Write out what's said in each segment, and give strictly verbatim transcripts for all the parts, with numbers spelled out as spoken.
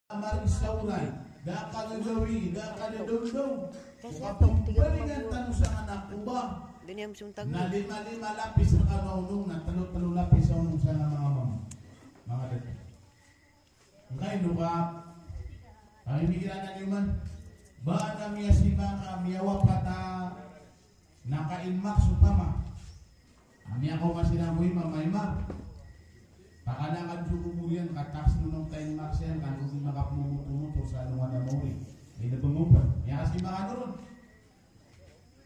Maring sa oray, da a kagagawii, da a kadadawndaw. Kasi kapag pagpalingan tano sa anak o ba, na lima-lima lapis rkano a onong, na tlo-tlo lapis a onong sa manga mama, manga dad. Ngkaino ka, kami mikiran a niyo man. Ba na miyasima ka, miyawapat a nakainmak so pama. Ami ako masina mo imam, a imam. Pakana ka dn so kobor iyan, ka tax mo nong kainmak siyan, ka dn di makapmomotomotor sa alongan a maori. Ay da pngopan. Miyasima ka noron.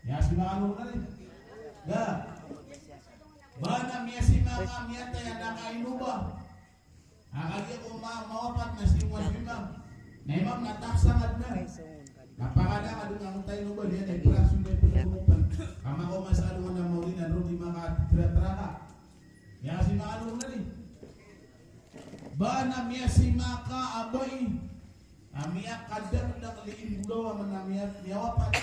Miyasima ka noron na rin. Da. Ba na miyasima ka, miyatay a nakainoba. A kagiya ko ma-, mawapat na si Imam. Na Imam na tax a ngka dn. Na pakana ka dn a angkoto a inoba, di na iprasyon na iprasyon mo pn. Ka makaoma sa alongan a maori na roo di makatitiratiraka. Miyasima ka noron na di. Ba na miyasima ka a bai a miyakadakdakl i imbolawan a miya-, miyawapat.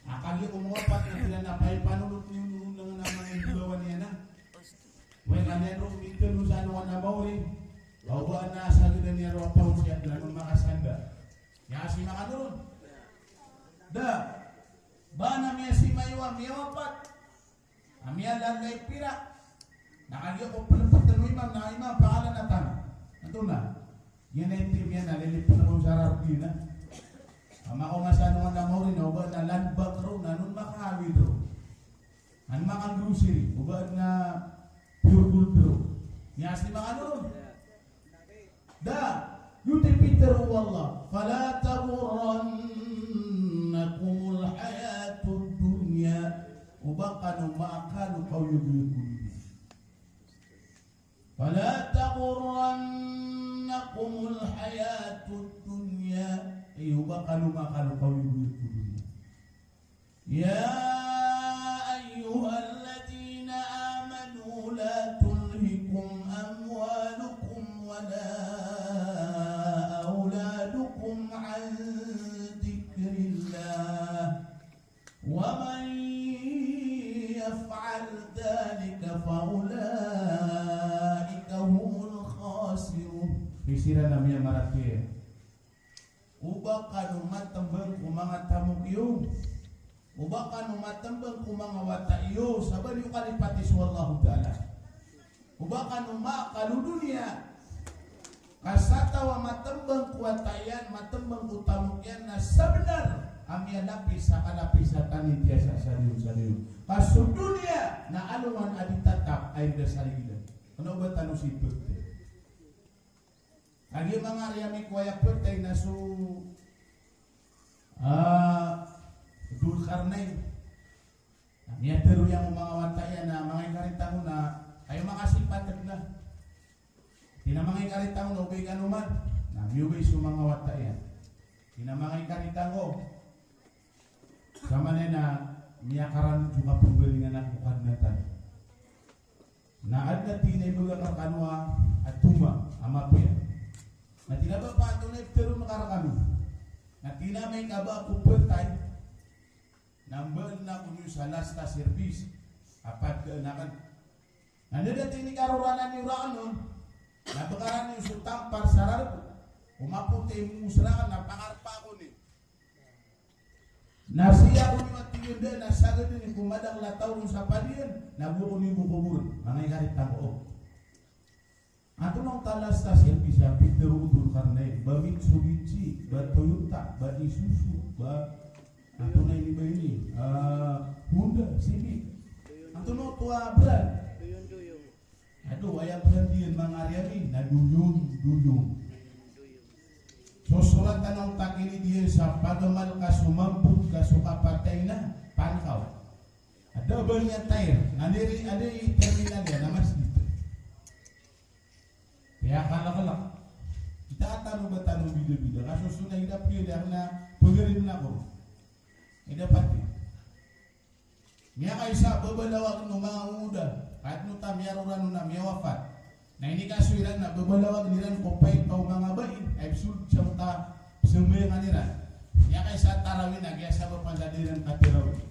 A kagiya ko mawapat na pira na pay panolot niyo noron na manga imbolawan iyan a. Oway, ka niyan roo mitero sa alongan a maori. Ka o ba na sagdan iyan roo a paos iyan na makasanda. Miyasima ka noron. Da. Ba na miyasima iyo a miyawapat a miyalala i pirak. Na kagiya ko plptn o imam, na imam, pangalanatan. Antonaa? Iyan a itim iyan a lilipn ko sa Arab iyan a. Ka makaoma sa alongan a maori na o ba na land bank roo, na non makahawid roo. An manga grocery, o ba na pure gold roo. Miyasima ka noron. Da, giyoto i pitharo o Allah, "Fala taghurrannakumul hayatud dunya." O ba kano maakal o kaoyagoyag ko doniya. "Fala taghurrannakumul hayatud dunya." Ay, o ba kano maakal o kaoyagoyag ko doniya. يا أيها الذين آمنوا لا تلهكم أموالكم ولا أولادكم عن ذكر الله ومن يفعل ذلك فأولئك هم الخاسرون. Pisiran ami a maratiya. O ba kano matmbang ko manga tamok iyo. O ba kano matmbang ko manga wata iyo, sa ba niyo kalipati so Allahu Ta'ala. O ba kano maakal o doniya. Ka sa taw a matmbang ko wata iyan, matmbang ko tamok iyan, na sabnar a miyalapis sa kalapis a tanitiyasa sa niyo, sa niyo. Ka so doniya na alongan a di tatap a inda sa rigilan. Kna o ba tano sii pagtay. Kagiya manga ari ami ko aya ptay na so, ah, Dhul Qarnayn. Na miyatero iyan ko manga wata iyan a manga ikaritang o na kayo makasipat na. Tig iyan a manga ikaritang o na obay kano man. Na miyobay so manga wata iyan. Tig iyan a manga ikaritang o. Samanaya na miyakaran so kapmbalingan ako ko Kadnan tano. Na adn a tig iyan a ibaga ka rkano a toma a mapiya. Na tig iyan a ba pantona i ptharoon ka rkami. Na tig iyan a amay ka ba ako phatay, na mbala ako niyo sa last a service a pagdaan akn. Na da dn a tig iyan i karoraan iyo rakn on, na bgan iyo so tampar sa rarb o mapoti i mosra akn na pangarpa ako niyo. Na sii ako niyo a tig iyan da na sagad ini ko madakl a taw ron sa padiyan, na go ako niyo bo koboran. Manga ikaritang o. Antonaa oto a last a service a pitharo o Dhul Qarnayn, ba Mitsubishi, ba Toyota, ba Isuzu, ba antonaa ini ba ini, ah, Honda Civic. Antonaa oto a brand. Ado, aya pn diyan manga ari ami, na doyon, doyon. Sosoratan o takini diyan sa pagamal ka so mambot ka so kapatay na pankaw. Ada ba niyan tayr, na diri, ada i terminal iyan, na masjid. Kaya kalak-kalak. Kita tano ba tano bida-bida. Kaso so na ida piya na pagarin na ko. Ida pati. Miyakaisa a babalawag o manga oda, ka adn oto a miyaroran on a miyawafat. Na inikaso iran na babalawag iran ko paita o manga bai a ibsold sa oto a pzambayangan iran. Miyakaisa a tarawih na giya sabap a da iran katarawih.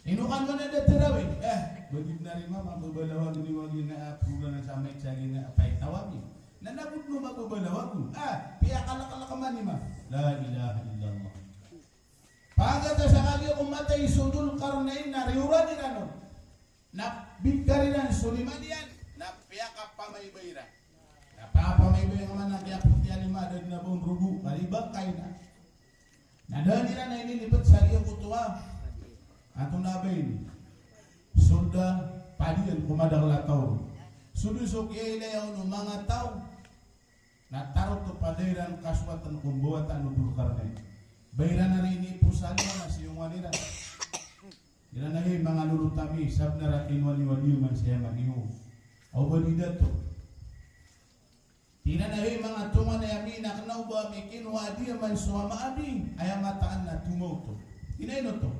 Ino kano man a da tarawih? Eh, ba di bnar i mama, babalawag niyo a giya na, ah, program sa amay sa giya na, ah, paita wami. Na na bo dn o mababalawag on. Ah, piya Lima. La ilaha illallah. Pangkata sa kagiya ko matay so Dhul Qarnayn na riyoran iran on. Na bikar iran so lima niyan. Na piyakapamaybay iran. Na piyakapamaybay nga man na kiyapoti a lima, da dn a ba on rogo, kalibat ka ina. Na da dn iran a inilibet sa giya koto a, antonaa ba ini? Solda padiyan ko madakl a taw. So dn so kiyailaya on o manga taw. Na tarotop a da iran kasowatan ko mbawataan o Dhul Qarnayn. Ba iran a iniposan iyan na siyongan iran. Iran a, hay manga lolot ami, sabnar a kinowa niyo a diyaman saya maniyo. Aw ba di dato. Tig iran a, hay manga tonganay ami, na kna o ba ami kinowa a diyaman so ama ami, aya mataan na tomaw oto. Tig iyan a ino oto?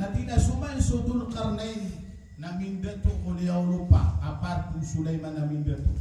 Na tig iyan a so man so Dhul Qarnayn na mindato ko liyawaw lopa, a parto o Sulaiman a mindato.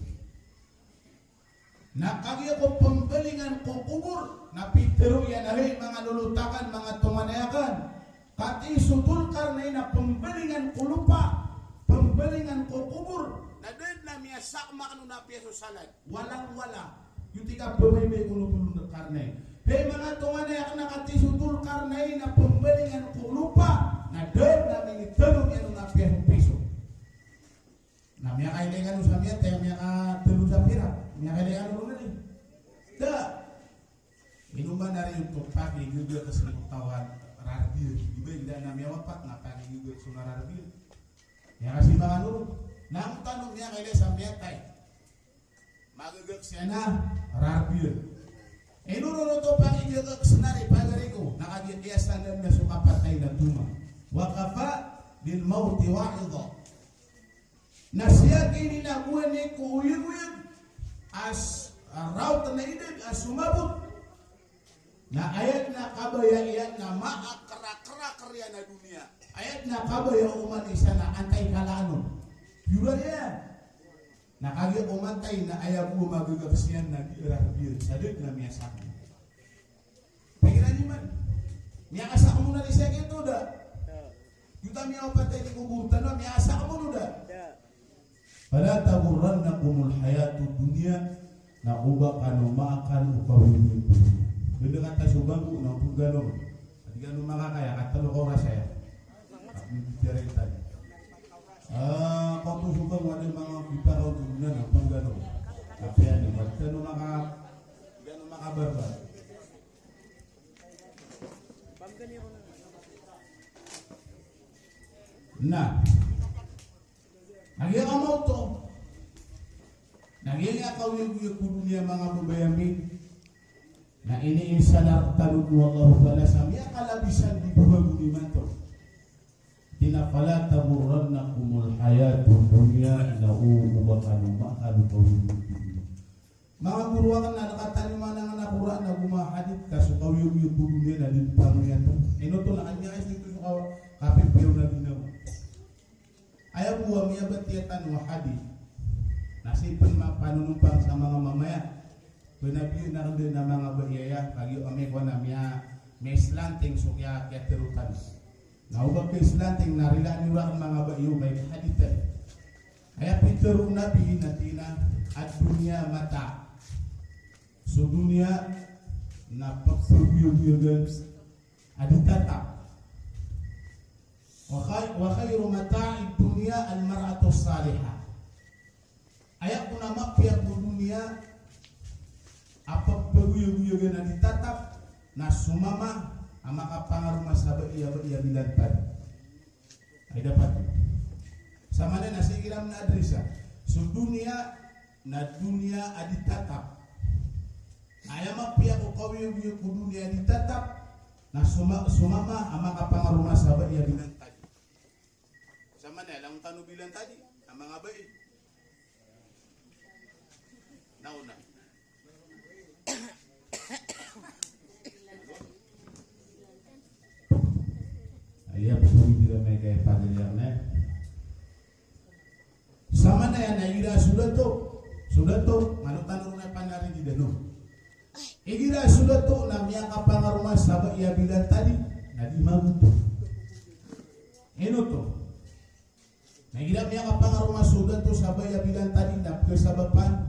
Na kagiya ko pmbalingan ko kobor, na pitharo iyan a, hay manga lolot akn, manga tonganay akn, katii so Dhul Qarnayn na pmbalingan ko lopa, pmbalingan ko kobor, na da dn a miyasak makn on a piya so salad. Walang wala. Giyoto i kapamaybay o Dhul Qarnayn. Hay manga tonganay akn, na katii so Dhul Qarnayn na pmbalingan ko lopa, na da dn a minitharo iyan on a piya so piso. Na miyakailay kano sa miyatay, miyakatlo sa pirak, miyakailay kano ron a di. Da. Ino man a riyoto, pakigagak so katawan rarbiyan. Di ba, inda na miyawapat na pakigagak so nararbiyan. Miyakasimba kano ron. Na angkoto a miyakailay sa miyatay, magagak siyan a rarbiyan. Ino ron oto pakigagak sa nari pagari ko, na kagiya kiyasanan na so kapatay na toma. Wa kafa bil mawti wa'idha. Na siyakini na gowani ko oyagoyag a s-, a raot na idad a somabot. Na aya dn a kabaya iyan na maakrakrak iyan a doniya. Aya dn a kabaya oman i isa na antaa i kalaan on. Piyoran iyan. Na kagiya ko matay na aya bo a magagak siyan na di rarbiyan. Sa da dn a miyasak. Pikiran iman. Miyakasak mo na di sa giyoto da. Giyoto a miyawapatay di kobor tano, miyakasak mo no da. Fala taghurrannakumul hayatud dunya, na oba kano maakal o kawiyagoyag ko doniya. Benda kata so bangko na oto gano. Ati gano makakaya, katalo ka oras aya. Ati bicara kita. Ah, kato so bangko a da manga kita ka oto doniya na oto gano. Kapiya ni, ati gano maka, gano makabarbar. Na, na giyangkai a maoto, na giyangkai a kawiyagoyag ko doniya, manga babay ami, na iniisanar tano o Allahu Ta'ala sa miyakalabisan di bo a gonimato. Tig iyan a, fala taghurrannakumul hayatud dunya, na o, oba kano maakal o kawiyagoyag ko doniya. Manga goro akn, na katalingoma niyo a Qur'an ago manga hadith ka so kawiyagoyag ko doniya na di pangoyat. Ino oto na kanya is dito so ka-, kapipiyaw na ginawa. Aya bo a miyabatiya tano a hadith na sii pn mapanonompang sa manga mamaya. Pnabiyanan akn dn a manga bai aya, kagiya amay ko na miya, miyaislanting so kiya, kiyatharo tano. Na oba ka islanting na rilaan iyo rakn manga bai iyo, bai hadith aya. Aya pitharo o Nabi na tig iyan a, ad-dunya mata'. So doniya na pagsagoyagoyagan a di tatap. Wa khay-, wa khayru mata'id dunya al-mar'atus salihah. Aya kon a mapiya ko doniya a pagpagoyagoyagan a di tatap na so mama a makapangaroma sa bai a, bai a bilantad. Ay dapat. Samanaya na sii kiran na adrisa. So doniya na doniya a di tatap. Aya mapiya ko kawiyagoyag ko doniya a di tatap na so ma-, so mama a makapangaroma sa bai a bilantad. Samanaya, langon tano bilantadi a manga bai. Naona. Aya bo so di ra may kaya pagaliyan na. Samanaya na igira so dato, so dato, malo tano ron a panarigi dano. Igira so dato na miyakapangaroma sa bai a bilantadi, na di magoto. Ino oto? Na igira miyakapangaroma so dato sa bai a bilantadi na pkhasabapan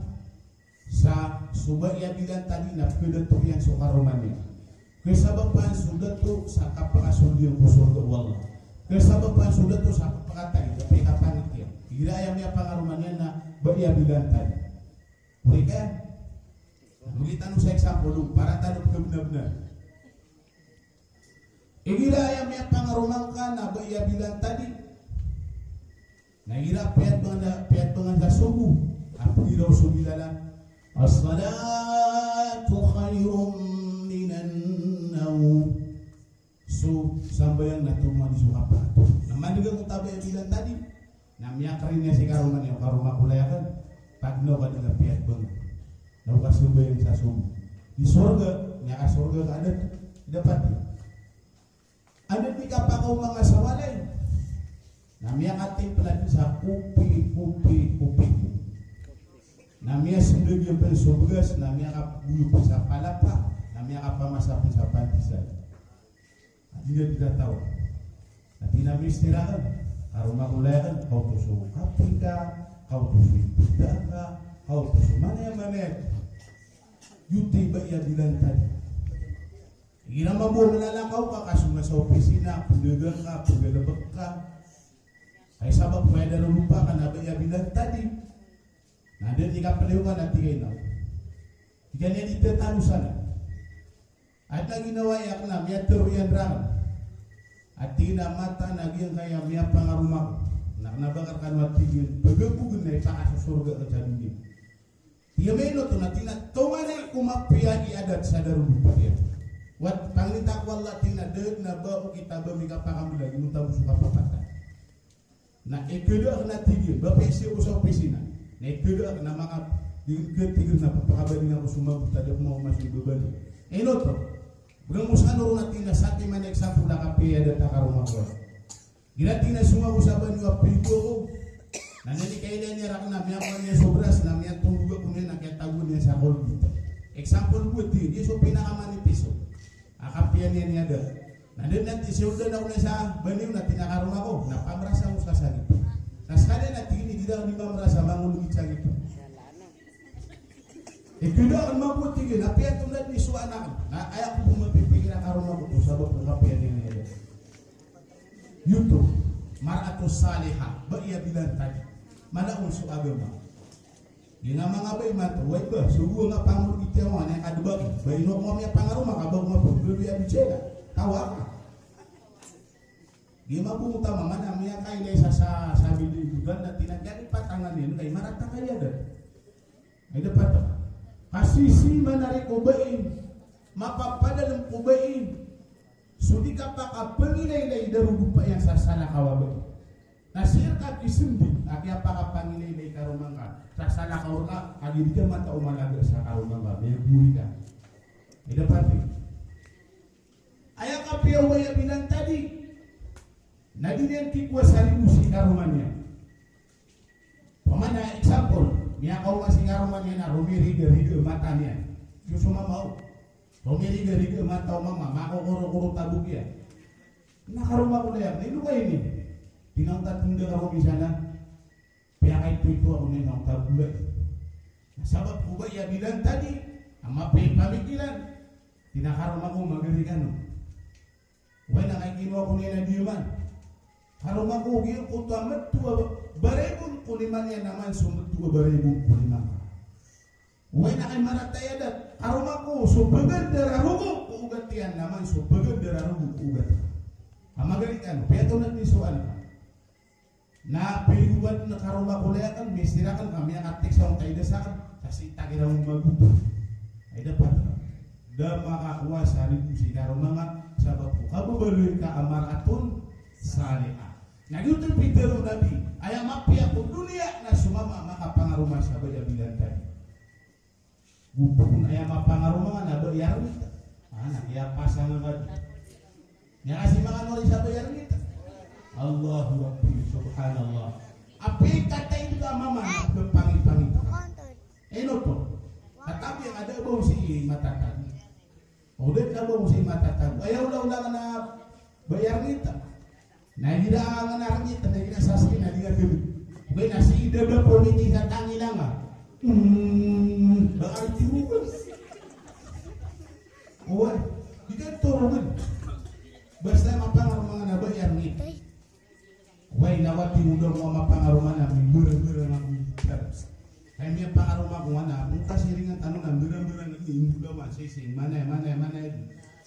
Sa so ba i a bilantadi na pkhadatn iyan so karoma niyan. Kasabapan so dato sa kapakasold iyan ko sorga o Allah. Kasabapan so dato sa kapakatay, kapakapanik iyan. Igira aya miyapangaroma niyan na ba i a bilantadi. Ori ka? Magi tano sa example, para tano pkhabnar-bnar. Igira aya miyapangaroma ngka na ba i a bilantadi. Na igira piyatbangan, piyatbangan sa sobo, a pgiraw so bilal a, "As-salatu khayrun minan nawm." So sambayang na toman i so kapakator. Na mandg angkoto a ba i a bilantadi. Na miyakrin iyan si karoma niyan, karoma ko lay akn, tagnaw ka dn a piyatbangan. Na o kasambayang sa sobo. Di sorga, miyakasorga ka a dato. Dapat iyan. Anda di kapakaoma ngka sa walay. Na miyakatimpla dn sa kopi, kopi, kopi. Na miyasndg iyan pn so bgas, na miyakaboyo pn sa palapa, na miyakapamasa pn sa pantisan. Adi na di kataw. Na tig iyan a mister akn, karoma ko lay akn, kaoto so kapi ka, kaoto so ipda ka, kaoto so manaya-manaya. Giyoto i ba i a bilantadi. Igira mambo a mlalakaw ka, ka so nga sa opisina, pdagang ka, pgalbk ka. Ay sabap ko aya darodopa ka na ba i a bilantadi. Na da di kaplay o ka na tig iyan a, tig iyan a di tetalusan. Adn a ginawa iyan na miyatharo iyan rakn. A tig iyan a mataan a giyangkaya miyapangaroma ko. Na kna ba ka rkano a tig iyan, pagabogn na ipakasosorga ka sa doniya. Tig iyan a maino oto na tig iyan a tonganay ko mapiya i adat sa darodopa iyan. Wat pangninta ko Allah tig iyan a da dn a ba ko kita ba mikapakamblag, ino tabo so kapapatay. Na ikada akn a tig iyan, ba pisiyo ko sa opisina. Na ikada akn a maka, di kn tig iyan a papakabali nga ko so mabota, di ako maoma so ibabali. Ino oto? Bgan ko skano ron a tig iyan a satiman example a kapiya i adat a karoma ko. Igira tig iyan a songa ko sa bani o a piligo ko. Na anda i kailay niyan rakn na miyakowa niyan so bras, na miyatondog ako niyan, na kiyatago niyan sa Colgate. Example bo tig iyan, di so pinakamanipis o. A kapiya niyan i adat. Na da dn a tig iyan, siyordan ako niyan sa bani o na tig iyan a karoma ko, na pamrasa ko sa sangit. Na skaniyan na tig iyan a di da ako di mamrasa, mangologit sangit. Ikada akn mambo tig iyan, na piyatonda dn i so anak. Na aya ko bo mapipikir a karoma ko oto, sabap ko kapiya niyan i adat. Giyoto, mar'atun salihah, ba i a bilantadi. Mala on so agama. Giyangkaya manga ba imanto, way ba, so bo nga pangologit iyan, aya kadbaki. Ba ino ko miyapangaroma ka ba ko mapagdoloy a bitsela. Tawa ka. Giya mambo oto a mama na miyakailay sa, sa, sa bili ibudan na tig iyan a giyangkai patangan iyan, kay marata ka i adat. Ay dapat. Ka sii sa maana ko bai, mapapadalm ko bai so di kapakapangilaylay darodopa iyan sa salakaw a bai. Na sii rka kisndi a kiyapakapangilaylay karoma ngka sa salakaw rka, a di di ka matao malaga sa karoma ngka, miyagori ka. Ay dapat. Aya kapiya o bai a bilantadi na di niyan kikowa sa ribo si karoma niyan. Pamana example, miyakaoma si karoma niyan na romiriga-riga mata niyan. Iyo so mama o. Romiriga-riga mata o mama, makokorokoro tabok iyan. Na karoma ko laya, na ino ka ini? Tig iyan a tatnda ka ko misan a piyakaitoito ako niyan a tabok iyan. Na sabap ko bai a bilantadi a mapiya i pamikiran. Tig iyan a karoma ko, magari kano. Oway na kay kinowa ko niyan a diyaman. Karoma ko, giyangkoto a mtho a barigon ko lima niyan na man so mtho a barigon ko lima ngka. Oway na kay marata i adat. Karoma ko, so pagandar a rogo ko ogat iyan na man so pagandar a rogo ko ogat ka. Ka magari kano, piyatonat ni so anak. Na piligowan na karoma ko laya akn, mister akn, ka miyakatik sa ongkay da sakn, ka sii takira mo magoto. Ay dapat ka. Da makakowa sa ribo si karoma ngka, sabap ko kababaloy ka a mar'atun salihah. Na giyoto i pitharo o Nabi, aya mapiya ko doniya na so mama a makapangaroma sa bai a bilantadi. Gopon aya mapangaroma ngka na bai a rngit. A, na kiyapasang ngka di. Aya kasi mangaroma sa bai a rngit. Allahu Akbar, subhanallah. Apiya i kataid ka a mama na pangipangit ka. Ino oto? Katabi a da a ba on sii matatago. O da a ba on sii matatago. Aya olaola ngka na bai a rngit. Na igira ngka na rngit, na igira sa sii na di ngka dn. Ogaid na sii da ba pamiti sa tangila ngka. Hmm, ba ay tirugan. Oway, di ka torongan. Basta mapangaroma nga na ba yan ni. Oway, na wati mo daw ko mapangaroma na, mimbarang-barang ako. Kay miyapangaroma ko nga na, kung kasiringan tano na mbarang-barang ini, indo daw man, sising, manay, manay, manay.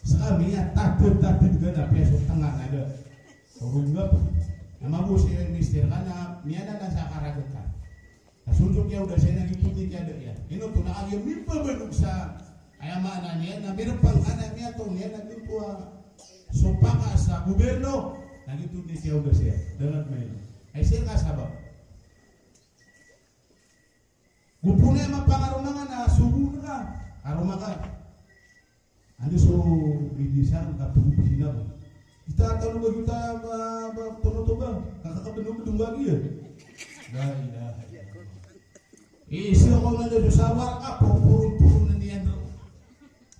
Sa kami, ya, tatid, tatid ka na, piyaso tanga na da. Torong nga pa. Na mabusi, mister ka na, miyanan na sa karagatan. Na so ndok iya odas iyan na giyoto i kiyada iyan. Ino oto na kagiya mipabanog sa, aya maana niyan na mirepang ka na miyatong iyan na giyoto a so paka sa gobyerno na giyoto i kiyada iyan. Dangat maino. Ay sir ka sabap. Go pn aya mapangaroma nga na sogoon ka. Karoma ka. Anda so bidisang ka puro pisina ba? Kita talo ba kita ba, ba, tono to ba? Kakakabeno-beno ba giya? La ilaha illallah. Isa ko na do sawar ka, puro-puro na niyan do.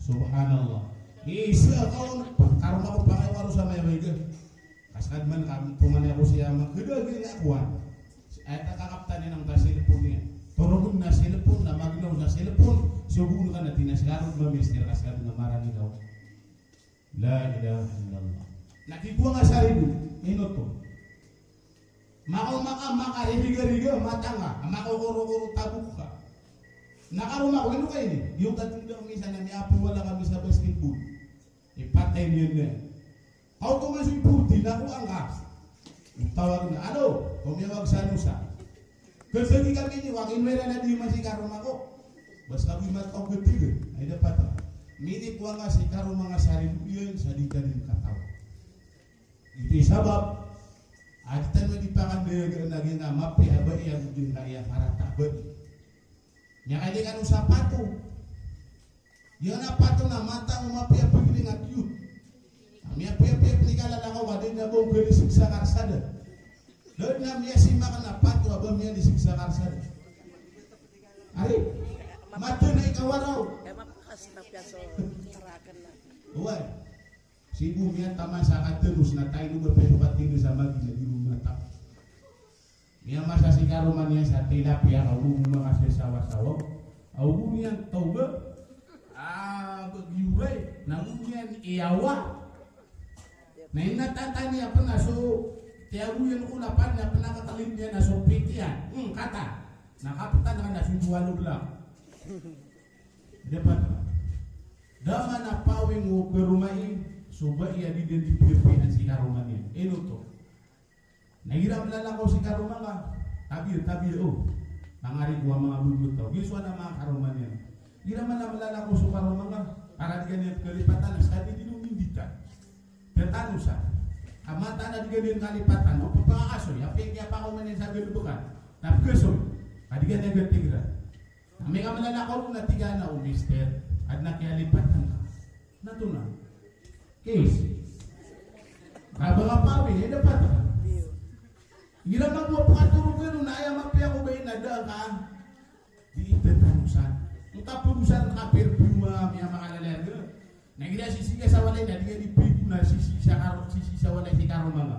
Subhanallah. Isa ko na, karoma ko pa kay waro sa may wega. Kaskad man kami, tumani ako siya, magkadagi nga kuwan. Ay, kakakaptan niyan ang ta cellphone niya. Torogn na cellphone, na magnaw na cellphone. Sogoon ka na tina si Karod, mamister ka sa na marani daw. La ilaha illallah. Na kikuwa nga sa rido, ino to. Makaoma ka, makaririga-riga, matanga, makakorokoro tabok ka. Na karoma ko, ino ka ini? Giyoto a tindang misan na miyapiwala kami sa basketball. Ipatay niyan na. Kaw to man so iporti na ko angka. Tawag na, "Alo, komiyawag sa nosa." Kasagi kami ni, wakin mera na di masi karoma ko. Bas kami mat ko ketiga. Ay dapat. Mini ko angka si karoma nga sari iyan, sa di ka din kataw. Ito i sabap, adi tano di pakandayagaan lagi nga mapiya ba iyan, di nga iyan karata ba. Niya kay di kano sa pato. Iyan a pato na mata o mapiya pagili nga kiyot. Miyapiya-piya pn i kalalakaw ka, di na ba o gari siksa karsada. Di na miyasimak na pato a ba miyalisiksa karsada. Ari, mata na ikawaraw. Oway. Sibo miyataman sa katanos na tayo ba pero katingin sa magi na di mo mata. Miyamasa si karoma niyan sa tilapia, ka ogo makasasawa-sawa. Ogo niyan tawga, ah, bagyuray, na ogo niyan iyawa. Na inatatan iyan pn a so tiyago iyan ko lapan na pn a kakalin iyan a so pit iyan. Hmm, kata. Na kapitan ka na so duwalo blak. Dapat. Da man a pawing o karoma i, so ba iya di den di piyapiyan si karoma niyan. Ino to. Na igira mlalakaw si karoma nga, tabi, tabi, o. Mangari ko a manga bebetaw. Giya so ana manga karoma niyan. Igira man a mlalakaw so karoma nga, para di ka niyan kalipatan, na ska di di no minditan. Tetano sa. A mata na di ka niyan kalipatan, o, papakasoy, a piyakiyapakaw man iyan sa galbekan. Na pkasoy, a di ka niyan gatigra. Amay ka mlalakaw na tig iyan a, "O mister, adn a kiyalipatan ka." Na to na. Case. Kaba nga pawi, eh, dapat ka. Igira man bo a pakatorog iyan on na aya mapiya ko ba inadaan ka. Di itetanosan. Ngka pgosan ka perfume a miyamakalalayan ka. Na igira sisii ka sa walay na di nga di pigo na sisii sa karo, sisii sa walay si karoma nga.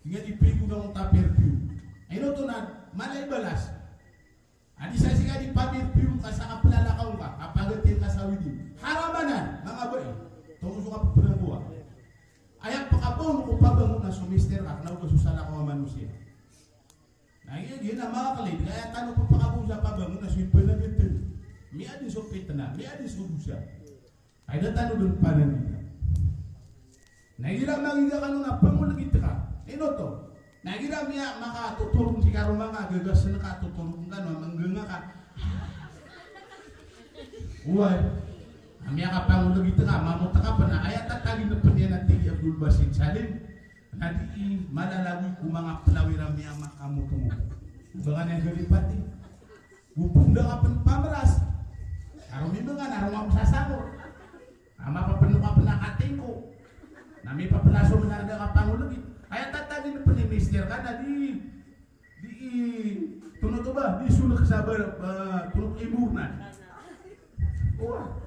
Di nga di pigo na ngka perfume. Ino to na, mala i balas. Adi sa sii ka di pa-perfume ka sa kaplalakaw ka, kapagati ka sa wedding. Haram anan, manga bai. Tomo so kapeperangowa. Aya pakabaw ko pabangon na so mister ka, kna o ba so salakaw a manosiya. Na iya, iya na makakalid, kaya tano pepakabaw sa pabangon na so ipanagatan. Miyadi so pitna, miyadi so dosa. Ay da tano dn panandigan. Na igira magiga kano na pangolgit ka. Ino to? Na igira miya makatotorog si karoma nga, gagasn ka, totorog kano, manggnga ka. Oway. Na miyakapangolgit ka, mamot ka pn, aya tatagin pn iyan a tig i Abdul Basit Salim. Na di i malalagoy ko manga plawir a miyamakamotomoto. Ba ka niyan galipati. Go pn da ka pn pamras. Aro mimbngan, aro mamsasangor. A mapapno ka pn a katingko. Na mipaplaso mn a da ka pangolgit. Aya tatagin pn i mister ka na di, di i, tono to ba, di solek sa ba, ba, tolok i Bornan. Oway.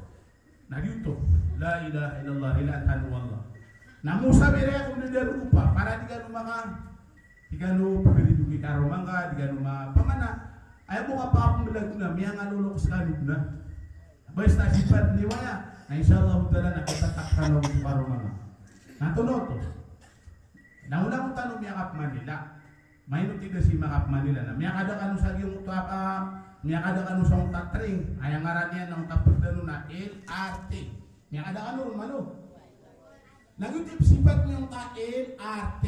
Na giyoto. La ilaha illallah, rilaan tano o Allah. Na mosabir ako na daropa, para di kano maka, di kano pagarido ki karoma nga, di kano ma, pamana, Aya bo kapakapmblag na miyangalolok skano na. Basta sipat niyo aya. Na insha Allah taala na kitatak kano so karoma ngka. Na antonaa oto? Na oto tano miyakap Manila. Maino tida si makap Manila na miyakada kano sa giyangkoto a, miyakada kano sa onta train. Aya ngaran iyan na onta pagdano na L R T. Miyakada kano ron malo. Na giyoto i sipat niyo ka L R T.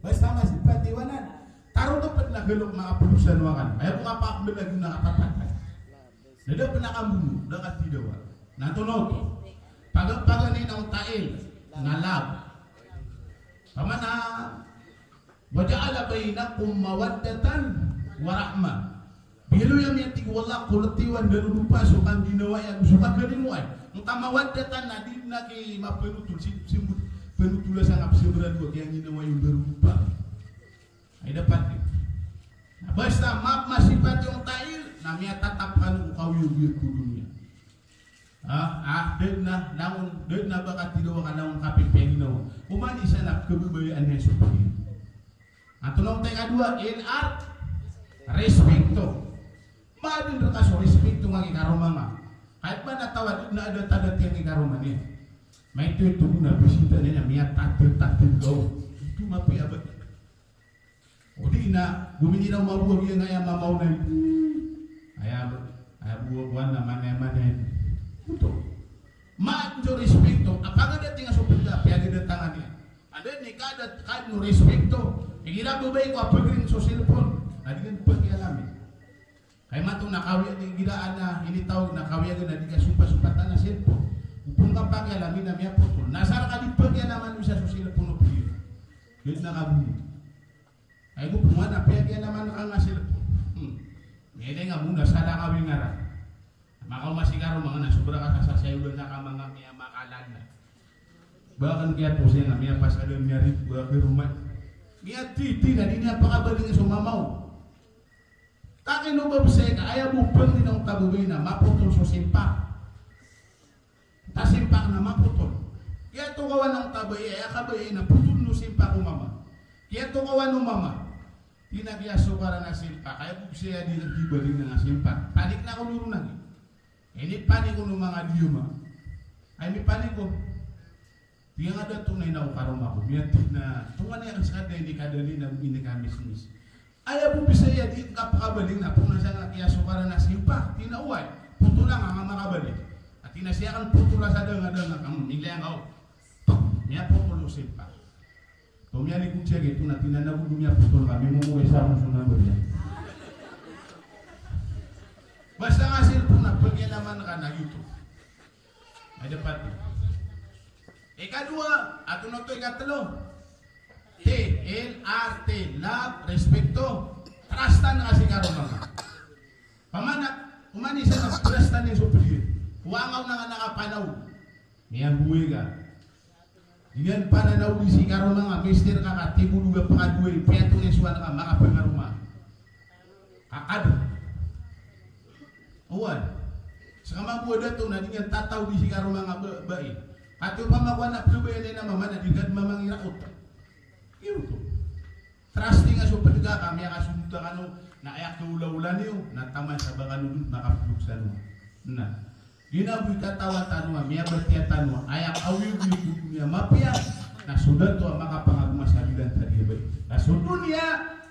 Basta masipat iwanan. Taro to ped na galok makapulusan wakan. Aya bo kapakapmblag na kapatay. Na da ped a kambono, da katidawa. Na antonaa oto? Paga-, paganay na onta L, na love. Pamana, "Wa ja'ala bainakum mawaddatan wa rahmah." Biyaloy ami a tig o Allah ko letiwan darodopa so kangginawai ago so kagalimoay. Ngka mawaddatan na di na ki mapanotol, si, si, panotol a sangap si berado a kiyanginawai o darodopa. Ay dapat. Na basta ma-, masipat iyan o tail, na miyatatap kano ko kaoyagoyag ko doniya. Ah, ah, da dn a, langon, da dn a ba katidawa ka langon kapipiya ginawa. Oman i isa na kababayaan iyan so pagir. Antonaa oto i kadowa, L R, respekto. Maadn rka so respekto ngka ki karoma ngka. Kaya ba na taw a da dn a adat-adat iyan ki karoma niyan. Maito-ito bo na bisita niyan a miyatatatad-tatad ka on. Oto mapiya a ba. O di na, gomininaw mabowag iyan aya mama on na ito. Aya, aya bo, bo na manay-manay. Oto. Maadn so respekto, a pagadating a so pagda, piyagadatangan iyan. Anda ni kada, kada no respekto. Igira babay ko a pagring so cellphone. Na di niyan pagiyalamin. Kay mato na kawiyagan, igira a initawag na kawiyagan a di kasompa-sompatan a cellphone. Opama ka pagiyalamin na miyapotol. Na asar ka di pagiyalaman o isa so cellphone o pagir. Di na kabuli. Ay, go pman a piyagiyalaman ka nga cellphone. Hmm. Miyalay nga mona sa da kawing ara. Makaoma si karoma ngka na sobra ka sa sasayogan na ka manga miyamakalan na. Bahkan kiyatosi na miyapasadan niyan rin, ba karoma. Miyatiti na di niyan pakabaling so mama on. Takino ba bsay ka, aya bo pangnin o tabobay na mapotol so simpak. Ta simpak na mapotol. Kiyatokawan o tabay, aya kabay na potol no simpak o mama. Kiyatokawan o mama. Di na kiyasokaran a simpak. Aya bo bsay a di, di baling na simpak. Panik na ko loro na. Inipanik o manga diyoma. Ay, mipanik o. Tig a dato na ina o karoma ko. Miyatid na. Tongan iyan ka skada ini kadali na ini kamismis. Aya bo bsay a di kapakabaling na pona sa nga kiyasokaran a simpak. Tig a oway. Potola nga nga makabaling. Ati na siya kan potola sa danga-danga. Kam, mila nga o. Miyapotol o simpak. To miyalikod siya gito na tig a nago do miyapotol ka, mimomoway sa ako so number niya. Basta nga cellphone na, pagiyalaman ka na gito. Ay, dapat. Ikadowa, antonaa oto ikatlo? T, L R T, love, respekto. Trustan ka si karoma ngka. Pamana, oman i isa na trustan iyan so pagir. Wangaw na nga nakapanaw. Miyagoway ka. Di niyan pananaw di si karoma ngka, mister ka ka, tibo doga pakadowa, piyato niyan so anak ka, makapangaroma. Kakad. Oway. Seka mambo a dato na di niyan tataw di si karoma ngka ba, bai. Kati opama ko anak ka ba iyan na mama na di ka mamangiraot. Iyo to. Trusting a so pd ka, ka miyakasodot kano, na aya kaolaola niyo, na taman sa ba kano dn makapdok sano. Na. Di na bo i katawan tano a, miyabatiya tano a, aya kaoyagoyag ko doniya mapiya, na so dato a makapangagoma sa bilan tadi a bai. Na so doniya,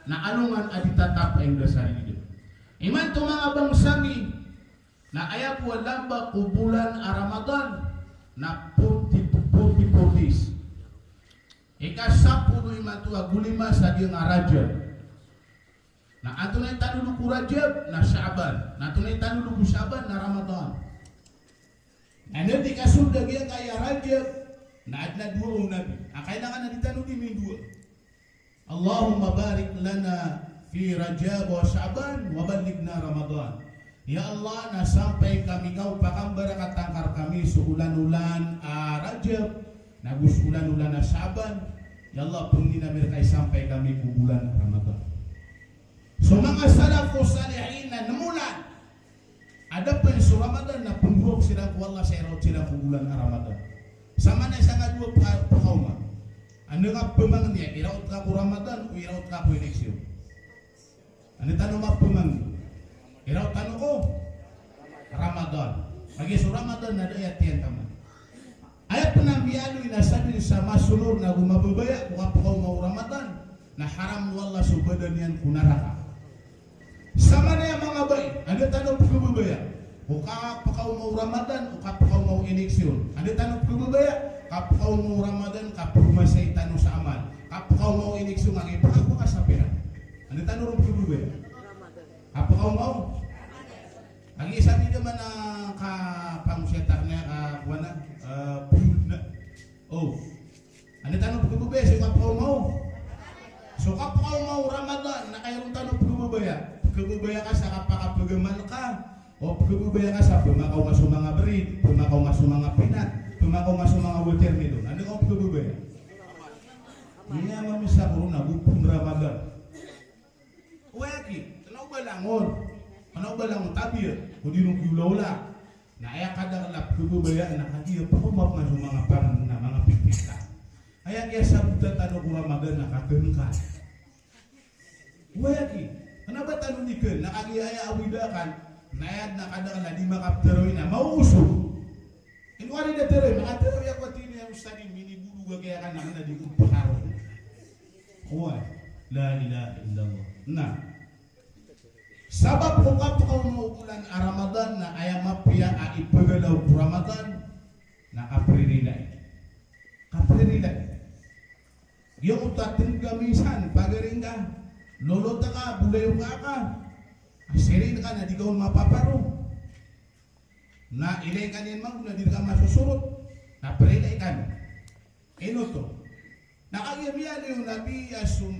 na alongan a di tatap a inda sa rida. Imanto manga bangsa mi, na aya bo a lamba ko bolan a Ramadan, na forty, forty-four days. Ika sapolo imanto ago lima sa giyangkai a Rajab. Na antonaa i tanodo ko Rajab? Na Sha'ban. Na antonaa i tanodo ko Sha'ban? Na Ramadan. Na anda i kasold a giyangkai a Rajab, na adn a dowa o Nabi. A kailangan a di tano di mindowa. Allahumma barik lana fi Rajab wa Sha'ban wa ballighna Ramadan. Ya Allah, na sampay kami ka o pakambarakatan ka rkami so olan-olan a Rajab, na go so olan-olan a Sha'ban. Ya Allah, pangnin ami rka i sampay kami ko bolan a Ramadan. So manga salafus salihin na nemolan a da pn so Ramadan na pnggowag siran ko Allah sa iraot siran ko bolan a Ramadan. Samanaya sa nga dowa pka-, pkaoma. Anda nga pmangni a iraot ka ko Ramadan o iraot ka ko eleksyon? Anda tano mapmangni? Iraw tano ko Ramadan. Kagiya so Ramadan na da a aya tiyan taman. Aya pn a miyaaloy na sadn sa masolor na go mababaya ko kapkaoma o Ramadan, na haram o Allah so badan iyan ko naraka. Samanaya manga bai, anda tano pkhababaya o kapkaoma o Ramadan, o kapkaoma o eleksyon? Anda tano pkhababaya? Kapkaoma o Ramadan, kapkaoma sa tano sa amal. Kapkaoma o eleksyon, agi pkapaka sa pera. Anda tano ron pkhababaya? Kapkaoma o Agi sa mida man a kapangosiyat akn a, ka, kowan a, eh, puyod na. O. Anda tano pkhababaya so kapkaoma o? So kapkaoma o Ramadan, na kagiya ron tano pkhababaya. Pkhababaya ka sa kapakapagamal ka. O pkhababaya ka sa pmakaoma so manga brid, pmakaoma so manga peanut, pmakaoma so manga watermelon. Anda ka pkhababaya? Aya mamisa ko ron na go pn Ramadan. Oway aki, kna o ba langon, kna o ba langon tabiya, o di ron kiolaola. Na aya kadakl a pkhababaya na kagiya pkaoma pman so manga pangnngn a manga pipita. Aya kiyasabotan tano ko Ramadan na kakn ka. Oway aki, kna ba tano di kn, na kagiya aya awida akn, na aya dn a kadakl a di makaptharo iyan na maoosog. Ino ari da tharoy, makatharo iyan ko a tig iyan a ustadh i minibolog a kaya ka na kna di ko pkaro. Oway, la ilaha illallah. Na sabap ko kapkaoma o bolan a Ramadan na aya mapiya a ipagalaw ko Ramadan na kapririlai. Kapririlai. Giyoto a tnggami san, pagari ngka, lolot ka, bolayoka ka, a sirin ka na di ka on mapaparo. Na ilay ka niyan mambo na di rka masosorot, na prilai ka niyan. Ino oto? Na kagiya miyaaloy o Nabi a so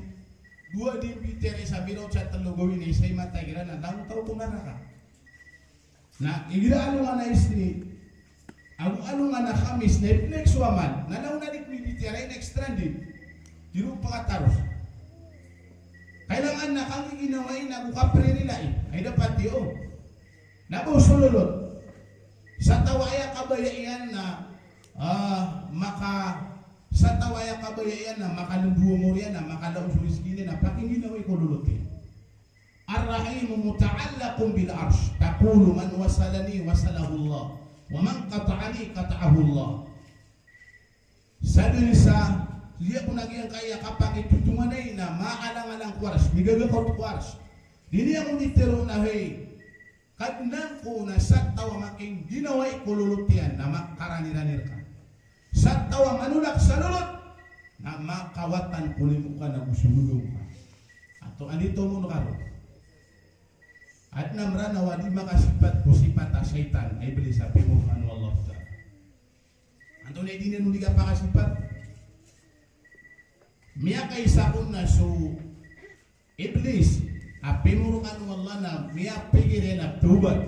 dowa dii mbitiyarai sa miraot sa tlo gawii na isa i matag iran na langon taw ko naraka. Na igira alongan a Isnin ago alongan a Khamis na ipnek so amal, na langon a di ko mbitiyarai na extended. Di ron pakataros. Kailangan na kanggiginawai na go kapririlai. Ay dapat iyo. Na ba so lolot? Sa taw a aya kabaya iyan na, ah, maka, sa taw a aya kabaya iyan na makalndo o omor iyan, na makalaos o rizki niyan, na pakingginawai ko lolot iyan. Ar-rahimu muta'allaqun bil arsh, taqulu man wasalani wasalahullah, wa man qata'ani qata'ahullah. Sadn sa, giya ko na giyangkaya kapakitotonganay na maalangalang ko Arsh, migagakaot ko Arsh. Di niyan ko di tharoon a hay Kadnan ko na sa taw a makingginawai ko lolot iyan na makaranirani rka. Sa taw a manolak sa lolot na makawatan ko limo ka na go so lolong ka. Anto, anda i tomo on ka ron? Adn a Mranaw a di makasipat ko sipat a shaytan, a Iblis a pimorkaan o Allah Ta'ala. Antonaa i di niyan on di kapakasipat? Miyakaisa kon na so Iblis a pimorkaan o Allah na miyapikir iyan a tawbat,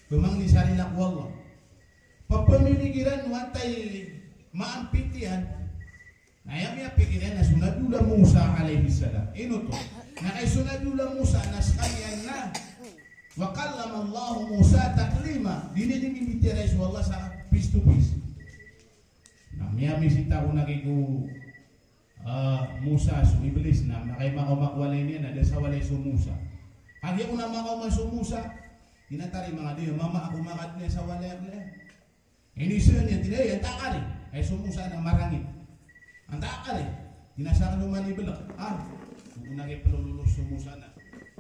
pmangni sa rila ko Allah. Pphamikiran o antaa i maampit iyan. Na aya miyapikir iyan na so Nabiullah Musa alayhis salam. Ino oto? Na kay so Nabiullah Musa na skaniyan na, wa kallamallahu Musa taklima. Di niyan inimbitiyarai so Allah sa face to face. Na miyamisita ko na ki ko, ah, Musa so Iblis na, na kay makaoma ko walay niyan na da sa walay so Musa. Kagiya ko na makaoma so Musa, di na tarima ngka di, mama ako makadn sa walay ako na. Iniza niyan, tig iyan, antaa ka ari? Ay so Musa na marangit. Antaa ka ari? Tig iyan, sakn o maniblk. Ah, tig iyan, na kay plololos so Musa na.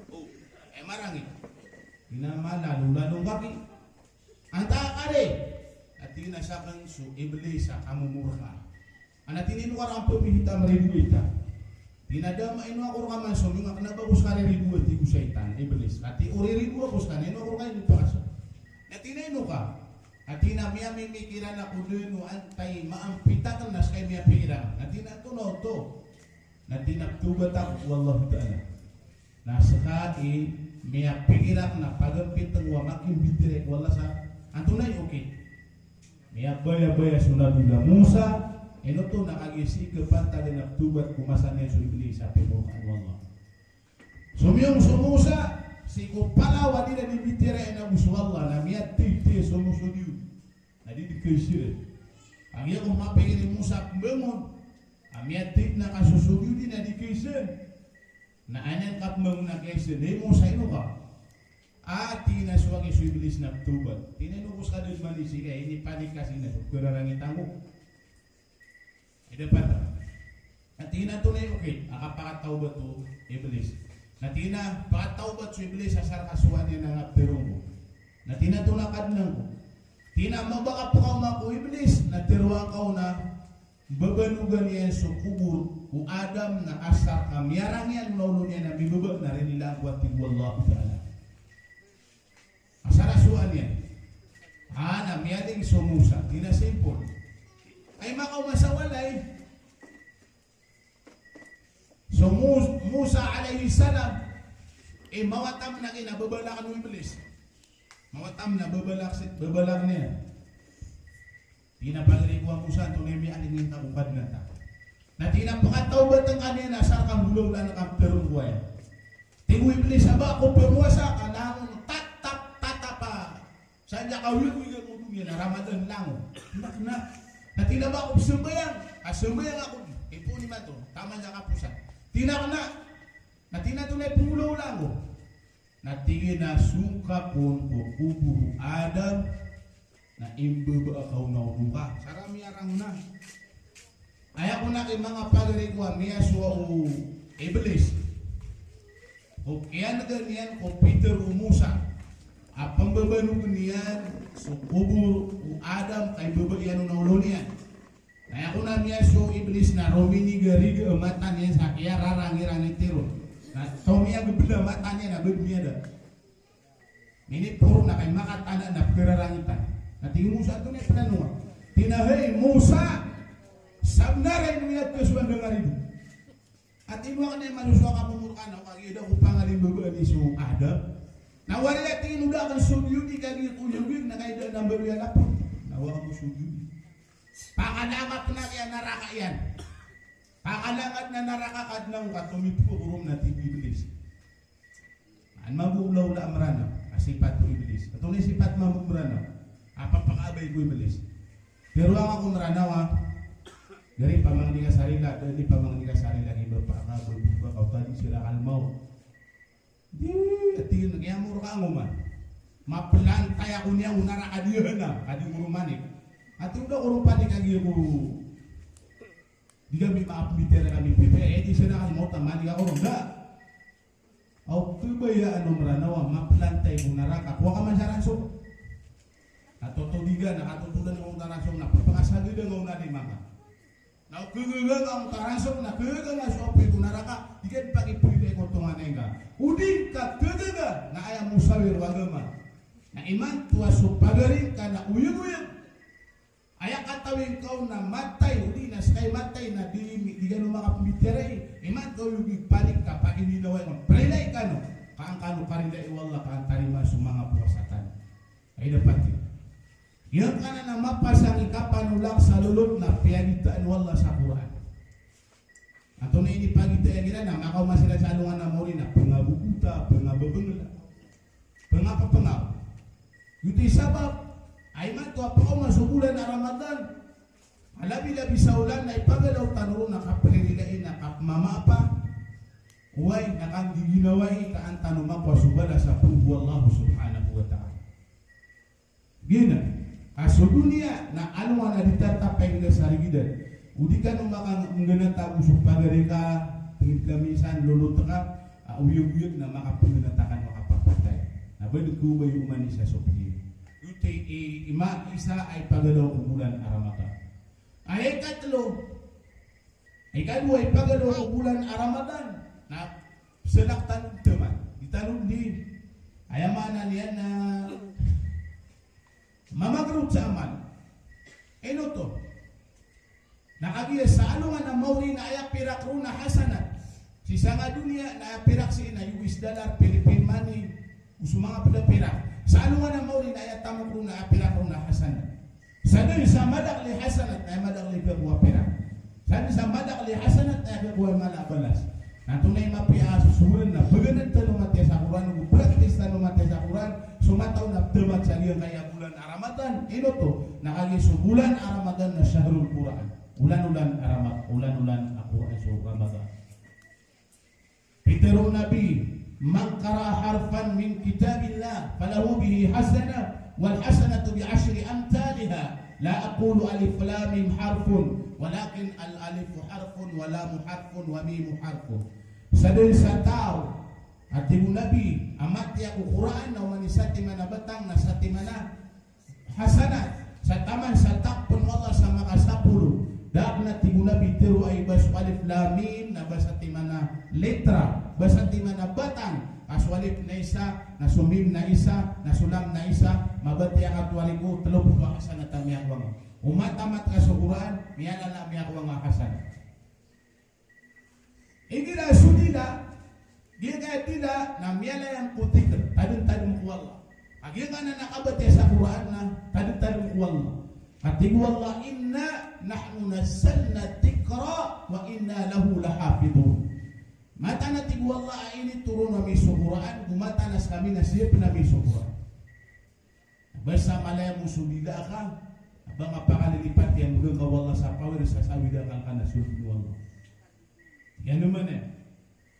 O, ay marangit. Tig iyan, malalolalo ngka ki. Antaa ka ari? Tig iyan, sakn so Iblis a kamomorka. Ana tig iyan, ino ka rakn pmihita mridoay ta? Tig iyan, da a maino ako rka man somiyong a kna ba ko ska riridoay, tig o shaytan, Iblis. Ati o rirido ako ska, na ino ako rka inipakasa? Na tig iyan, ino ka? Ati na miyamimikiran ako dn o antaa i maampit akn na ska i miyapikir akn. Ati na antonaa oto? Na tig iyan a pthawbat ako ko Allahu Ta'ala. Na ska i miyapikir akn na pagampitn ko a makimbitiyarai ko Allah sa antonaa i okit. Miyabayabaya so Nabiullah Musa, ino oto na kagiya sii kpantag iyan a pthawbat ko masa niyan so Iblis a pimorkaan o Allah. Somiyong so Musa, sii ko palaw a di niyan imbitiyarai ago so Allah, na miyatitiyas so mosodiyod. Na di dn kaisn. Kagiya ko mapikir i Musa pmbangon a miyatitiyas na kasosodiyod na di kaisn. Na aya niyan kapmbangon na kaisn, hay Musa, ino ka? A tig iyan a so aki so Iblis na pthawbat. Tig iyan a ino ko skadn manisi ka, inipanik ka sii na so kararangitan ko. Ida pata. Na tig iyan a antonaa i okit a kapakatawbat o Iblis. Na tig iyan a pakatawbat so Iblis asar ka sowaan iyan a ngaptharoon ko. Na tig iyan a antonaa Kadnan ko. Tig iyan a mabaka pkaoma ko Iblis na tharoa ngka on a mbabanogan iyan so kobor o Adam na asar ka miyarang iyan o olo niyan a mibaba na rinilaan ko a tig o Allahu Ta'ala. Asar a sowaan iyan. A, na miyaling so Musa. Tig iyan a simple. Ay makaoma sa walay. So Mus-, Musa alayhis salam, e, mawatan a kina babalak o Iblis. Mawatan a babalak si, babalak iyan. Tig iyan a pagari ko a Musa, antonaa i miyaling ingka ko Kadnan ta. Na tig iyan a pakatawbat ngka niyan asar ka mbolabola na kaptharoon ko aya. Tig o Iblis a ba ako pphowasa ka langon tatap, tatap a Sa niyan ka wiyagoyag ko doniya na Ramadan langon. Kena, kena. Na tig iyan a ba ako pzambayang. A, sambayang ako. Ipoon imanto. Taman sa kaposan. Tig iyan a kena. Na tig iyan a antonaa i pmolaola ko. Na tig iyan a songkap on ko kobor o Adam. Na imbaba ka on a olo ka. Sa rami a rang na. Aya kon a ki manga pagari ko a miyasowa o Iblis. O kiyanega niyan ko pitharo o Musa a pmbabanogn iyan so kobor o Adam ka ibaba iyan on a olo niyan. Na aya kon a miyasowa o Iblis na rominiga-riga a mata niyan sa kiyararangirangiti ron. Na tomiyagabl a mata niyan a ba dn miyada. Miniporo na kay makatana na pkhararangitan. Na tig o Musa, antonaa i plano ngka? Tig iyan a, hay Musa, sabnar a ino iyagka so andang a rido. Ati mo akn a imanto so kapmomor ka na, o kagiya da ko pangalimbabaan i so Adam. Na wari a tig iyan o da akn sodyodi kagiya ko oyagoyag na kay da a nambaloy a lapot. Na o akn ko sodyodi. Pakalangat na kiya naraka iyan. Pakalangat na naraka Kadnan ka, tomipoon ko ron na tig o Iblis. An mambo olaola a Mranaw a sipat o Iblis. Antonaa i sipat mambo Mranaw a papakaabay ko Iblis? Pero angka ko Mranaw a, dari pamangni ka sa rila, dari pamangni ka sa rila, iba pakaabay ko ba ka o tadi sila kalmaw. Di, ati, nagiyamor ka ngoman. Maplantay ako niyan o naraka a di hana, ka di ko ron manik. Ati o da ko ron panik a giya ko. Di kami maapmitera kami pipiya, e di sana kalmaw ta manik ako ron, da. Aw, kabayaan o Mranaw a maplantay ko naraka, kowa ka man sa ransok. Katoto di ka, na katoto da ngka o taransok, na pphakasagad da ngka o nalima ka. Na o kagaga ngka o taransok, na kagaga ngka so apoy ko naraka, di ka dn pakipoy ko tonganay ngka. O di ngka kagaga, na aya mosawir o agama. Na imanto a so pagari ngka na oyagoyag. Aya katawi ngka on na matay, odi na ska i matay na di, di kano makapmbitiyarai, imanto oyagoyag, panik ka, pakininawai ka, parilai kano, ka an kano karilai o Allah, ka an tarimaan so manga powasa tano. Ay dapat iyan. Giyangkanan a mapasang i kapanolak sa lolot na piyagitaan o Allah sa Qur'an. Antonaa i inipagitaa iyan iran a makaoma siran sa alongan a maori na pngabobota, pngababngl, pngapapngaw. Giyoto i sabap a imanto a pkaoma so bolan a Ramadan, a labi-labi sa olan na ipagalaw tano ron na kapririlai na kapmamaapa, oway, na kanggiginawai ka an tano makowa so balas a poon o Allah subhanahu wa ta'ala. Giyanan a so doniya na alongan a di tatapay ngka sa rigidan. O di kano makanggnata go so pagari ka, tig ka minsan lolot ka, a oyagoyag na makapnggnata kano a kapapatay. Na ba dn ko ba iyo oman isa so pagari. Giyoto i, i, ima, isa a ipagalaw ko bolan a Ramadan. Aya ikatlo, ikadowa, ipagalaw ko bolan a Ramadan na pzalak tano dn taman. Di tano dn di, aya maana niyan na mamagrot sa amal. Ino oto? Na kagiya sa alongan a maori na aya pirak ron na hasanat. Sii sangka doniya na aya pirak sii na U S dollar, Philippine money, o so manga pd a pirak. Sa alongan a maori na aya tamok ron na aya pirak ron na hasanat. Sadn sa madakl i hasanat na aya madakl i khakowa a pirak. Sadn sa madakl i hasanat na aya khakowa a mala a balas. Na antonaa i mapiya a sosoren na bgan tano matiya sa Qur'an, go practice tano matiya sa Qur'an, so mataw na pdamat sa giyangkaya bolan a Ramadan. Ino oto? Na kagiya so bolan a Ramadan na shahrul Qur'an. Olan-olan a Rama-, olan-olan a Qur'an so Ramadan. Pitharo o Nabi, Man qara'a harfan min kitabillah falahu bihi hasanah, wal hasanatu bi ashri amthaliha. La aqulu alif lam mim harfun, walakin al alifu harfun, wal lamu harfun, wal mimu harfun. Sadn sa taw a tig o Nabi a matiya ko Qur'an na oman i satiman a batang na satiman a hasanat, sa taman sa takpn o Allah sa makasapolo. Da akn a tig o Nabi tharoa i ba so alif lam mim na ba satiman a litra, ba satiman a batang, ka so alif na isa, na so mim na isa, na so lam na isa, mabatiya ka towariko, tlo polo a hasanat a miyakowa nga. O matamat ka so Qur'an, miyalala a miyakowa nga a hasanat. Igira so dila, giyangkaya dila na miyalayang ko dhikr, tadmtadm ko Allah. Ka giyangkanan a kabatiya sa Qur'an na tadmtadm ko Allah. Ka tig o Allah, "Inna nahnu nazzalna dhikra wa inna lahu lahafidhun." Mataan a tig o Allah a initoron ami so Qur'an, go mataan a skami na siyapn ami so Qur'an. Basta malaya mo so dila ka, a ba nga pakalilipati a mbaga ka o Allah sa power sa sawida ka, ka na so dila o Allah. Ino man iyan?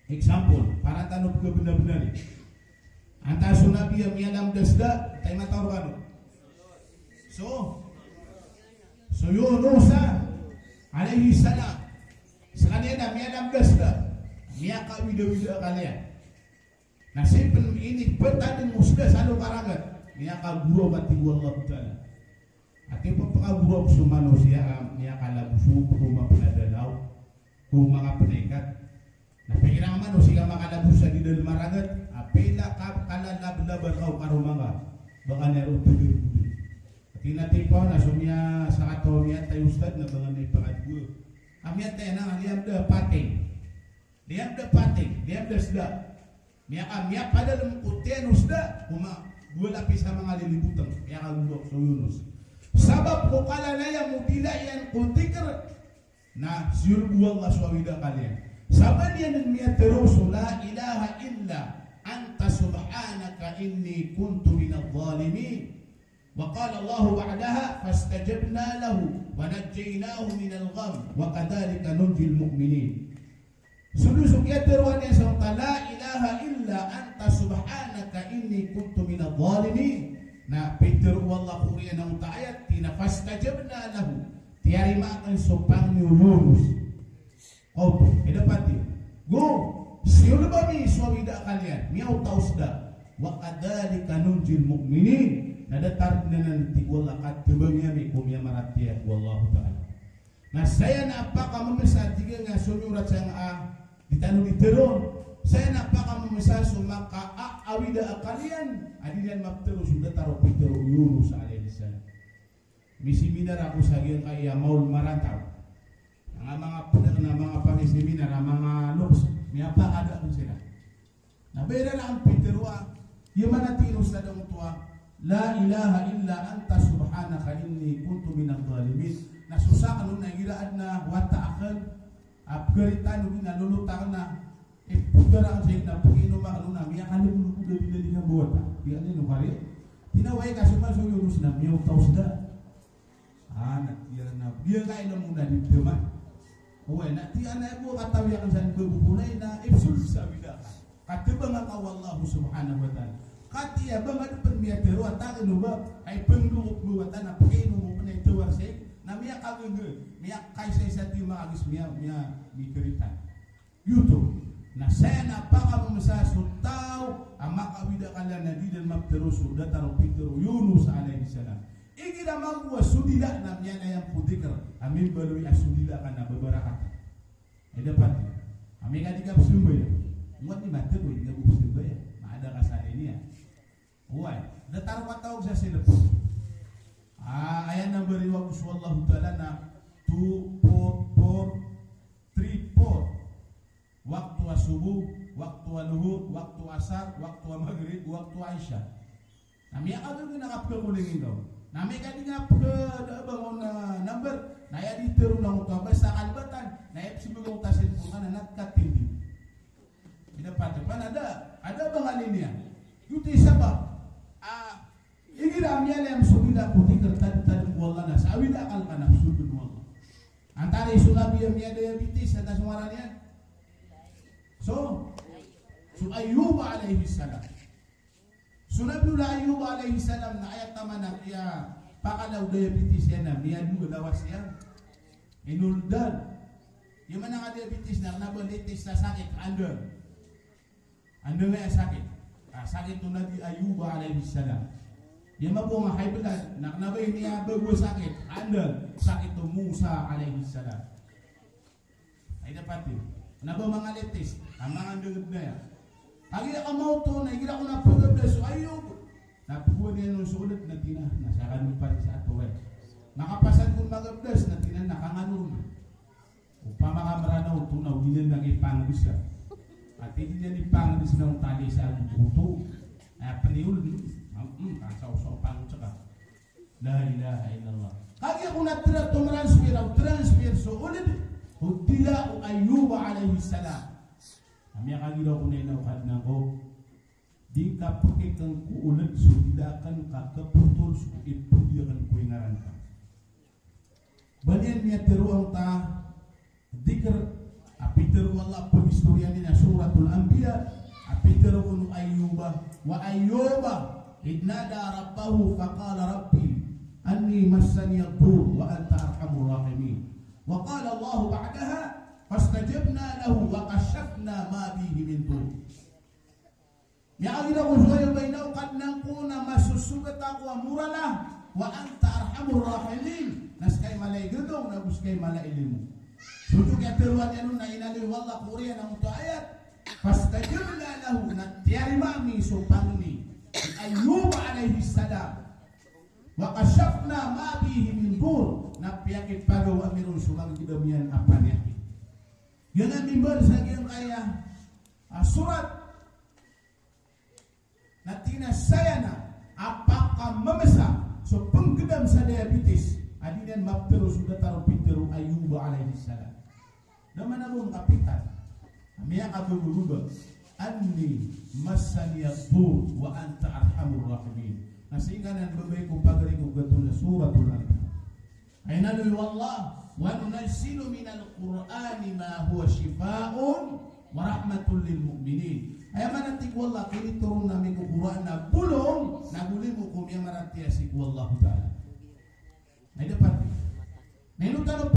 Example, para tano pkhabnar-bnari. Antaa so Nabi a miyalamdas da, antaa i matao rkano? So, so Yunus alayhis salam. Skaniyan na miyalamdas da, miyakawida-wida a kaliyan. Na sii pn iniptad o sda sa loka ragat, miyakagoraok a tig o Allahu Ta'ala. Ati pphakagoraok so manosiya a miyakalaboso ko roma pn a dalaw, ko manga pnaikat. Na pira nga manosiya a makalaboso sa di dalm a ragat, a pila ka kalalablab rka o karoma nga, ba ka niyan roo tdrbdr. Ati na tipaw na so miya sakataw a miyatay ustad na ba nga niyan ipakadgoraok. A miyatay na nga liyamda a pati. Liyamda pati, liyamda sda. Miyaka, miyapadalm ko tiyan o sda, ko ma, dowa lapis a manga lilibotng, miyakagoraok so Yunus. Sabap ko kalalaya mo dila iyan ko dhikr, na siyolog o Allah so awida kaliyan. Sabap iyan miyatharo so la ilaha illa anta subhanaka inni kuntu minadh dhalimin. Wa qala Allahu ba'daha, "Fastajabna lahu wa najjaynahu minal gham, wa kadhalika nunjil mu'minin." So dn so kiyatharoa niyan sa, "La ilaha illa anta subhanaka inni kuntu minadh dhalimin." Na pitharo o Allah ko oriyan angkoto a ayat, tig iyan a, "Fastajabna lahu." Tiyarima akn so pangni o Yunus. Kaoto, ida pati. Go, siyolog ami so awida kaliyan, miyaotaw sda. Wa kadhalika nunjil mu'minin. Na datar dn anan tig o Allah, katabangn ami ko miyamaratiyaya ko Allahu Ta'ala. Na saya na pakammsa tig iyan a somiyorat sa nga a di tano di tharoon. Saya na pakammsa so makaawida a kaliyan a di niyan maptharo so datar o pitharo o Yunus alayhis salam. Misiminar ako sa giyangkaya Maol Marantaw. Anga manga pd na manga pakisiminar a manga loks, miyapakada ako sira. Na ba iran a pitharo a, aya maana tig o ustad angkoto a, "La ilaha illa anta subhanaka inni kuntu minadh dhalimin." Na so sakn on na igira adn a wata akn a pkharitan o di na lolot akn na, eh, pkhara akn sa ig na pkhaino akn on na miyakalbod a di na di na bowata. Di akn ino kari. Tig iyan a oway ka so man so Yunus na miyaotaw sda. Ah, na tig iyan a, di akn kailmo na di dama. Oway, na tig iyan a bo katawi akn sa ig bo bo na ina ipsol sa awida ka. Katabang ka o Allah subhanahu wa ta'ala. Katii a ba nga dn pn miyatharo a tagn o ba, ay pnggogop bo wata na pkhaino bo pn a itawar sa ig, na miyakagngg, miyakaisaisa tig iyan a makaagis miya, miya, mikaritan. Giyoto. Na saya na pakammsa so taw a makaawida kaliyan a di dn maptharo so datar o pitharo o Yunus alayhis salam. Igira mambo a so dila na miyalayang ko dhikr, a mimbaloy a so dila ka na babarakat. Ay dapat. Amay ka di ka pzambayang. Ngoni matag o di ka pzambayang. Maada ka sa iniyan. Oway, datar o katawag sa silp. Ah, aya number iyan ko so Allahu Ta'ala na two four four three four. Wakto a subuh, wakto a luhur, wakto a asar, wakto a magrib, wakto a isha. Na miyakagngg na kapkhakoling ingkaw. Na amay ka di nga pkhada a bangon a number, na aya di tharoon angkoto a ba sa kalbatan, na aya pzambayang angkoto a silp ka na nagkatindi. Ida pati pn a da, a da ba nga liniyan. Giyoto i sabap a igira a miyalayang so dila ko dhikr, tadmtadm ko Allah na sa awida akal ka na pzambayang o Allah. Antaa i so Nabi a miyadayabiti sa, antaa so ngaran iyan? So, So Ayyub alayhis salam. So Nabi Ayyub alayhis salam na aya taman a kiyapakala o diabetes iyan na miyadowa lawas iyan. Inoldan. Aya maana a diabetes na kna ba latest a sakit, andang. Andang aya sakit. Ah, sakit o Nabi Ayyub alayhis salam. Aya mabong a high blood, na kna ba ini a bago a sakit, andang, sakit o Musa alayhis salam. Ay, dapat iyo. Kna ba manga latest, a manga ndagd na aya. Kagiya ka maoto, na igira ko na pagabdas so Ayyub. Na pagowaan iyan on so oled na tig iyan a, na sakano pa rin sa ato, ay. Makapasad kon magabdas na tig iyan a, na kangano ron. Opama ka Mranaw oto na o di niyan na ipangdis a. Ati di niyan ipangdis na on tali sa ago oto. Ay, peniol, hmm, hmm, kasaw-saw pangdis ka. La ilaha illallah. Kagiya ko na tra-, totransfer, o transfer so oled o dila o Ayyub alayhis salam. Na miyakagira ko na ina o Kadnan ko, di kapekekn ko oled so dila akn ka kapotol so ipodi akn ko ingaran ka. Ba niyan miyatero angka dikr a pitero o Allah, pag-istorya niyan a Suratul Anbiya, a pitero o Ayyuba, wa Ayyuba idh nada rabbahu faqala rabbi anni massaniyad durru wa anta arhamur rahimin. Wa qala Allahu ba'daha fastajabna lahu wa kashafna ma bihi min durr. Miyakagira ko so Ayyub a ina o Kadnan ko na masosogat ako a morala, wa anta arhamur rahimin, na ska i mala i gagaw, na go ska i mala i limo. So oto kiyateroa niyan on na inaloy o Allah ko oriyan angkoto a ayat. Fastajabna lahu, na tiyarima ami so pangni i Ayyub alayhis salam. Wa kashafna ma bihi min durr, na piyakipagawa ami ron so mangkidam iyan a paniyakit. Giyanan mimbaal sa giyangkaya a surat. Na tig iyan a saya na a pakamemesa so pengkedam sa diabetes a di niyan mapetero so datar o pitero o Ayyub alayhis salam. Da man a bo makapitan a miyakabebebeba, anni massaniyad durru wa anta arhamur rahimin. Na sii kanan babay ko pagari ko gato na Suratul Anbiya. Ay na, aya o Allah, wa nunazzilu minal Qur'ani ma huwa shifaa'un wa rahmatun lil mu'minin. Aya maana, tig o Allah, kinitoron ami ko Qur'an na bolong, na go limo ko miyamaratiyaya sii ko Allahu Ta'ala. Ay dapat. Na ino tano